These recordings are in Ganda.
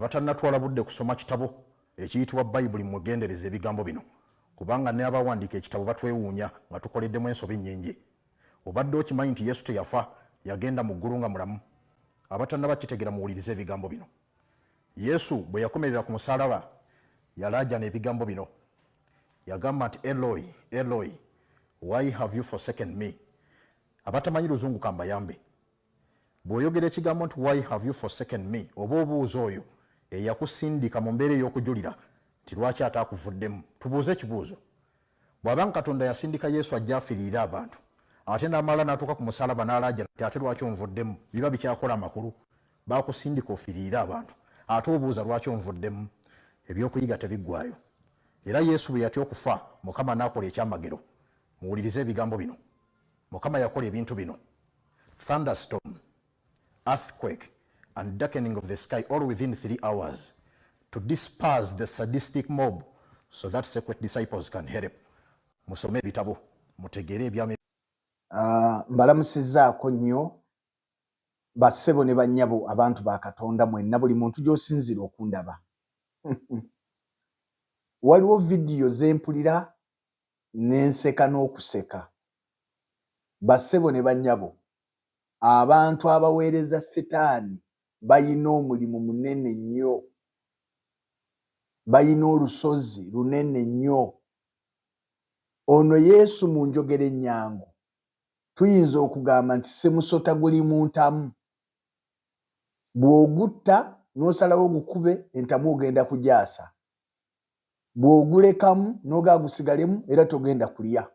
Abatannatwala budde kusoma kitabo ekiyitibwa Bayibuli mwegendereze ebigambo bino kubanga n'abawandiika ekitabo batwewuunya nga tukoleddemu ensobi nnyingi. Obadde okimanyi nti Yesu teyafa, yagenda mu ggulu nga mulamu? Abatannaba kitegeera muwulirize ebigambo bino. Yesu bwe yakomerera ku musaalaba yalaajana ebigambo bino. Yagamba nti Eloi, Eloi, why have you forsaken me? Abatamanyi luzungu kambayambe. Bw'oyogera ekigambo nti why have you forsaken me, oba obuuza oyo eyakusindika mu mbeera ey'okujulira nti lwaki ate akuvuddemu. Tubuuze ekibuuzo. Bw'aba nga Katonda yasindika Yesu ajja afiriire abantu, ate n'amala n'atuuka ku musaalaba n'alaajana nti ate lwaki onvuddemu, biba bikyakola amakulu? Baakusindika ofiriire abantu, ate obuuza lwaki onvuddemu? Ebyokuyiga tebiggwaayo. Era Yesu bwe yatya okufa, Mukama n'akola ekyamagero. Muwulirize ebigambo bino. Mukama yakola ebintu bino. Thunderstorm, earthquake and darkening of the sky all within 3 hours to disperse the sadistic mob so that secret disciples can help. Musome ebitabo mutegeere ebyama. Mbalamusizzaako nnyo bassebo ne bannyabo, abantu ba Katonda mwenna, buli muntu gy'osinzira okundaba. Waliwo vidiyo zempulira nenseka n'okuseka. Bassebo ne bannyabo, abantu abaweereza Sitaani bayina omulimu munene nnyo, bayina olusozi lunene nnyo. Ono Yesu mu njogera ennyangu tuyinza okugamba nti ssemusota guli mu ntamu, bw'ogutta n'osalawo gukube entamu ogenda kugyasa, bw'ogulekamu n'ogaa gusigalemu era togenda kulya.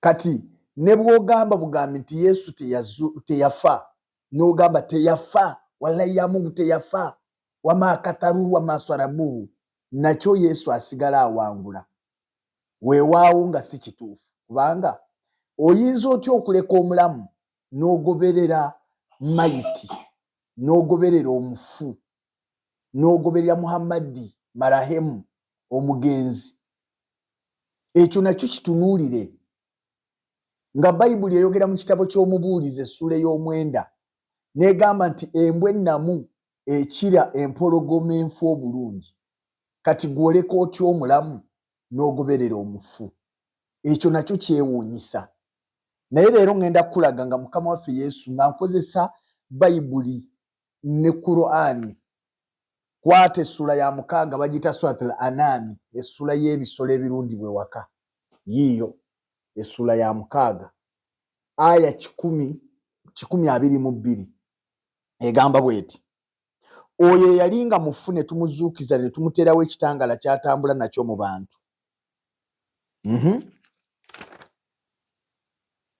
Kati ne bw'ogamba bugambi nti Yesu teyafa, n'ogamba teyafa, wallahi ya Mungu teyafa, wama kataruhu wama swarabuhu, nakyo Yesu asigala awangula. Weewaawo nga si kituufu, kubanga oyinza otya okuleka omulamu n'ogoberera mayiti, n'ogoberera omufu, n'ogoberera Muhammadi marahemu omugenzi? Ekyo nakyo kitunuulire. Nga Bayibuli eyogera mu kitabo ky'Omubuulizi essuula ey'omwenda n'egamba nti embwa ennamu ekira empologoma enfu obulungi. Kati gw'oleka otya omulamu n'ogoberera omufu? Ekyo nakyo kyewuunyisa. Naye leero ŋŋenda kukulaga nga Mukama waffe Yesu, nga nkozesa Bayibuli ne Kuraani. Kwata essula ya 6, bagiyita Surat al Anaami, essula y'ebisolo ebirundibwa ewaka. Yiiyo essula ya 6, aya 122, egamba bweti: oyo eyali nga mufu ne tumuzuukiza ne tumuteerawo ekitangaala ky'atambula nakyo mu bantu.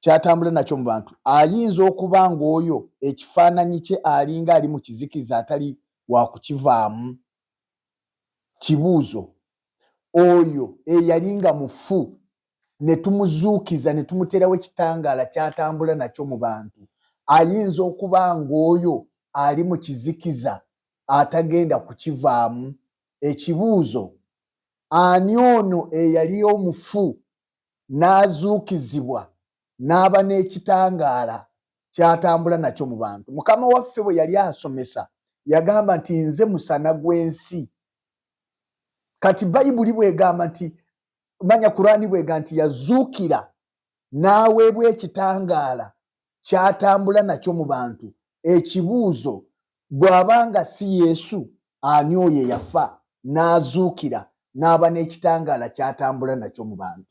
Kyatambula nakyo mu bantu. Ayinza okuba ng'oyo ekifaananyi kye alinga ali mu kizikiza atali wa kukivaamu? Kibuuzo. Oyo eyali nga mufu ne tumuzuukiza ne tumuteerawo ekitangaala ky'atambula nakyo mu bantu, ayinza okuba ng'oyo ali mu kizikiza atagenda kukivaamu? Ekibuuzo. Ani ono eyali omufu n'azuukizibwa n'aba n'ekitangaala ky'atambula nakyo mu bantu? Mukama waffe bwe yali asomesa yagamba nti nze musana gw'ensi. Kati Bayibuli bw'egamba nti, manya Kuraani bw'egamba nti yazuukira n'aweebwa ekitangaala ky'atambula nakyo mu bantu, ekibuuzo, bw'aba nga si Yesu, ani oyo eyafa n'azuukira n'aba n'ekitangaala ky'atambula nakyo mu bantu?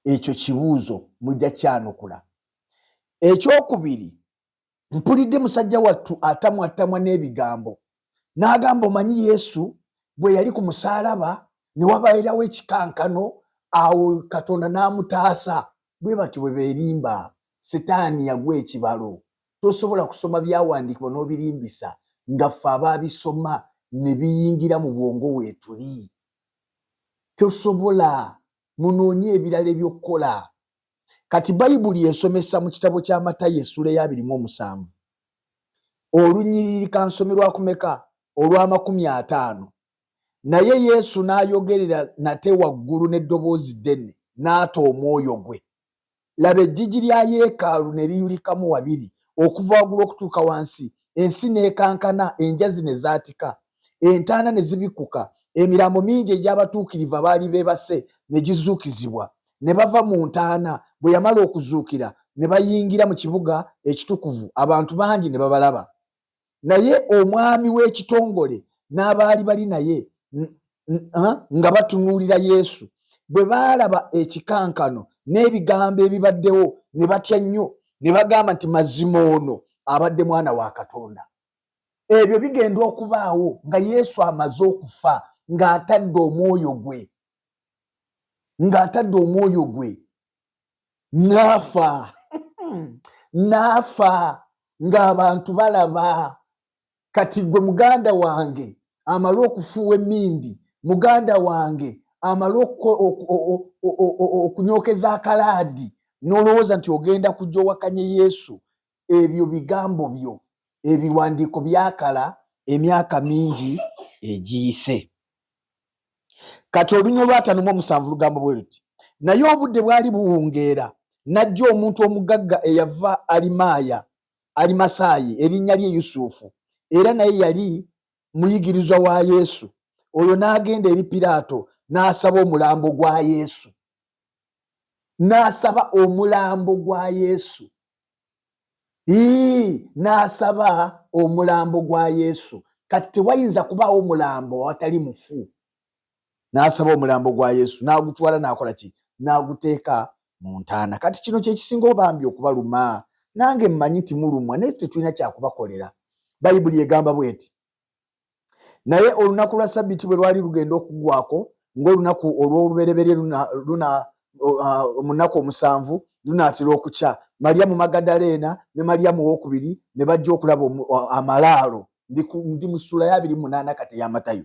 Ekyo kibuuzo, mujja kyanukula. Ekyokubiri, mpulidde musajja wattu atamwatamwa n'ebigambo n'agamba, omanyi Yesu bwe yali ku musaalaba ne wabeerawo ekikankano, awo Katonda n'amutaasa. Bwe batyo bwe beerimba. Sitaani yagwa ekibalo. Tosobola kusoma byawandiikibwa n'obirimbisa nga ffe abaabisoma ne biyingira mu bwongo weetuli. Tosobola. Munoonye ebirala eby'okukola. Kati Bayibuli esomesa mu kitabo kya Matayo essuula eya 27, olunyiriri kansome lwakumeka, olw'amakumi ataano. Naye Yesu n'ayogerera nate waggulu n'eddoboozi ddene, n'ata omwoyo gwe. Laba, eggigi lya yeekaalu ne liyulikamu wabiri okuva waggulu okutuuka wansi. Ensi n'ekankana, enjazi ne zaatika, entaana ne zibikkuka, emirambo mingi egy'abatuukirivu abaali beebase ne gizuukizibwa. Ne bava mu ntaana bwe yamala okuzuukira, ne bayingira mu kibuga ekitukuvu, abantu bangi ne babalaba. Naye omwami w'ekitongole n'abaali bali naye nga batunuulira Yesu, bwe baalaba ekikankano n'ebigambo ebibaddewo, ne batya nnyo, ne bagamba nti, Mazima ono abadde Mwana wa Katonda. Ebyo bigenda okubaawo nga Yesu amaze okufa, ng'atadde omwoyo gwe, ng'atadde omwoyo gwe n'afa, n'afa ng'abantu balaba. Kati gwe muganda wange amale okufuuwa emmindi, muganda wange amale okunyokeza akalaadi, n'olowooza nti ogenda kujja owakanye Yesu. Ebyo bigambo byo, ebiwandiiko byakala emyaka mingi egiyise. Kati olunya olwataano mu omusanvu lugambo bwe luti: Naye obudde bwali buwungeera, n'ajja omuntu omugagga eyava Alimaaya, Alimasaayi, erinnya lye Yusufu, era naye yali muyigirizwa wa Yesu. Oyo n'agenda eri Piraato n'asaba omulambo gwa Yesu, n'asaba omulambo gwa Yesu. Ii, n'asaba omulambo gwa Yesu. Kati tewayinza kubaawo mulambo awatali mufu. N'asaba omulambo gwa Yesu, n'agutwala, n'akola ki? N'aguteeka mu ntaana. Kati kino kye kisinga obambi okubaluma. Nange mmanyi nti mulumwa, naye tetulina kyakubakolera. Bayibuli egamba bweti: Naye olunaku lwa Sabbiti bwe lwali lugenda okugwako, ng'olunaku olw'olubereberye luna, luna mu nnaku omusanvu lunaatera okukya, Mariyamu Magadaleena ne Mariyamu owokubiri ne bajja okulaba amalaalo. Ndi mu ssuula ya 28 kati eya Matayo.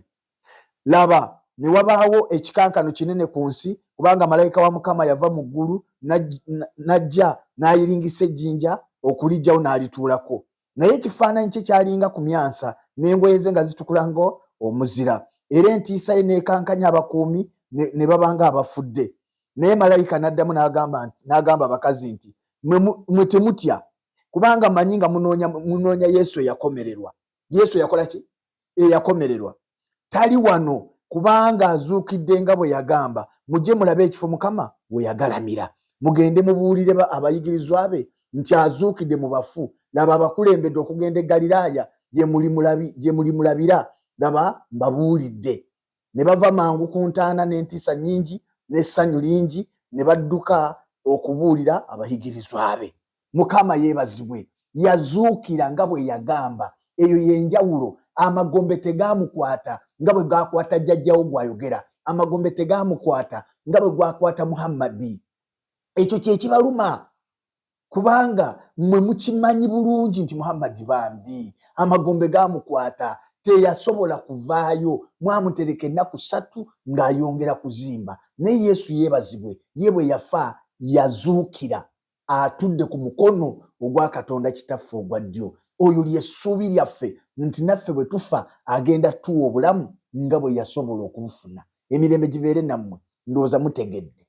Laba, ne wabaawo ekikankano kinene ku nsi, kubanga malayika wa Mukama yava mu ggulu n'ajja n'ayiringisa ejjinja okuliggyawo n'alituulako. Naye ekifaananyi kye kyalinga kumyansa, n'engoye ze nga zitukula nga omuzira, era entiisa ye n'ekankanya abakuumi ne baba ng'abafudde. Naye malayika n'addamu n'agamba nti, n'agamba abakazi nti, Mwe temutya, kubanga mmanyi nga munoonya Yesu eyakomererwa. Yesu yakola ki? Eyakomererwa. Tali wano, kubanga azuukidde nga bwe yagamba. Mujje mulabe ekifo Mukama we yagalamira. Mugende mubuulire abayigirizwa be nti azuukidde mu bafu. Laba, abakulembedde okugenda e Galilaaya, gye mulimulabira. Laba, mbabuulidde. Ne bava mangu ku ntaana n'entiisa nnyingi n'essanyu lingi, ne badduka okubuulira abayigirizwa be. Mukama yeebazibwe, yazuukira nga bwe yagamba. Eyo y'enjawulo. Amagombe tegaamukwata nga bwe gaakwata jjajjawo gw'ayogera. Amagombe tegaamukwata nga bwe gwakwata Muhammadi. Ekyo kye kibaluma, kubanga mmwe mukimanyi bulungi nti Muhammadi bambi amagombe gaamukwata, teyasobola kuvaayo. Mwamutereka ennaku 3 ng'ayongera kuzimba. Naye Yesu yeebazibwe, ye bwe yafa yazuukira, atudde ku mukono ogwa Katonda Kitaffe ogwa ddyo. Oyo ly'essuubi lyaffe nti naffe bwe tufa agenda tuwa obulamu nga bwe yasobola okubufuna. Emirembe gibeere nammwe. Ndowooza mutegedde.